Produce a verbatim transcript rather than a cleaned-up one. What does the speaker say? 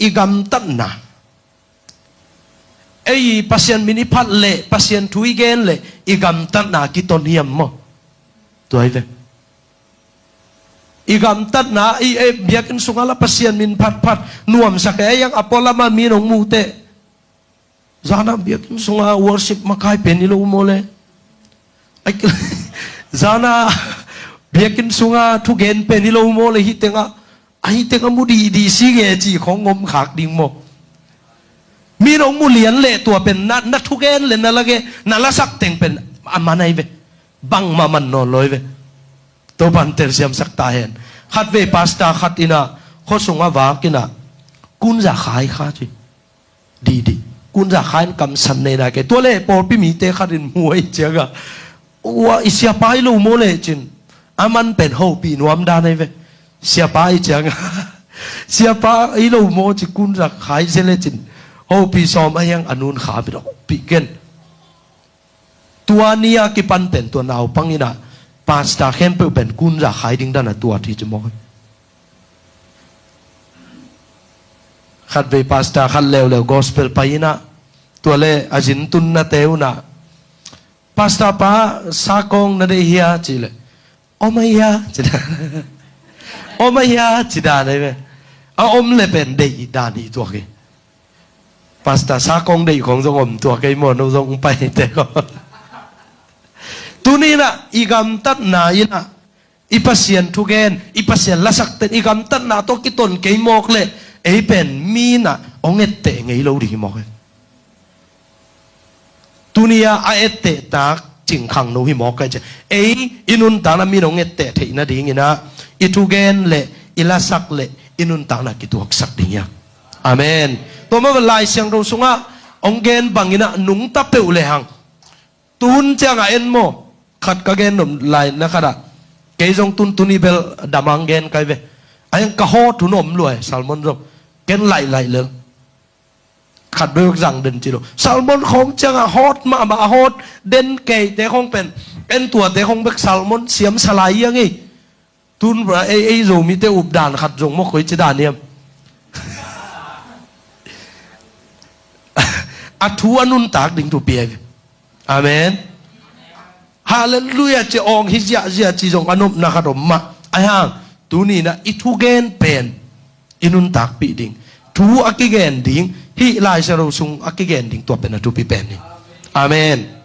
i gamtatna. Ei Pasian min i phat leh, Pasian thu i gen leh, i gamtatna kiton hiam maw? Tua hi ve. I gamtatna, i, ei, biakinn sungah la Pasian min phatphat nuamsak e, ei ang a pualam ah mi nong muh teh. Zana biakinn sungah worship makai pen hi lo maw le. Ai, zana biakinn sungah thugen pen hi lo maw le, hih tengah, a hih tengah mu dihdih si nge ci khong om khak ding maw? Mi nong mu lian leh tua pen na, na thugen le na la ge, na lasak teng pen a man ahi ve. Bangmah man nawn lo hi ve. Topa'n telsiamsak ta hen. Khatvei pastor khat in ah, khuasung a vak in ah, kunza khai kha ci. Dihdih. Kunza khai in kamsan nei na kei. Tua leh pawlpi mite khat in mu ahih ciangah, ua, i siapa hi lo maw le cin. A man pen hopih nuam dan ahi ve. Siapa ahih ciangah, siapa hi lo maw ci, kunza khai zel e cin. Hopih sawm a hiang a nun kha bit hopih ken. Tua ni a kipan pen tua naupang in ah pastor khempeuh pen kunza khai ding dan a tuat hi ci maw. Khatvei pastor khat leuleu gospel pai in ah, tua leh a zin tunnate un ah, "Pastor pa, sakawng na deih hia?" ci leh, "Om a hia," ci dan. "Om a hia," ci dan ahi ve. A om le pen deih dan hi tuak hi. Pastor sakawng deih khong zong om tuak kei maw, no zong pai te ko. Tuni in ah i gamtatna in ah i Pasian thugen, i Pasian lasak ten i gamtatna tawh kiton kei mawk leh, ei pen mi in ah hong etteh ngei lo ding hi mawk e. Tuni a a etteh tak cingkhang no hi mawk e ci. Ei i nuntakna mi in hong etteh theih nading in ah i thugen leh, i lasak leh, i nuntakna kituaksak ding hi a. Amen. Tua maw, Lai Siangtho sungah hong gen bang in ah nungta peuh le hang. Tun ciangah en maw, khat ka gen nop lai na khat ah, kei zong tun tuni bel damang gen kai ve. A hiang ka hawt hun om lua e, salmon zong. Ken laih laih lel. Khat bek zang den ci lo. Salmon khawng ciangah hawt mahmah, a hawt den keite khawng pen, en tuate khawng bek salmon siam salai hiang hi. Tun bra ei, ei Zomite up dan khat zong maw, koi ci dan hiam? A thu a nuntak ding thupi ahi ve. Amen. Halleluiah ci awng hi ziahziah ci zong a nopna khat om mah. A hiang, tuni in ah i thugen pen i nuntakpih ding, thu a kigen ding, hih Lai Siangtho sung a kigen ding, tua pen a thupi pen hi. Amen.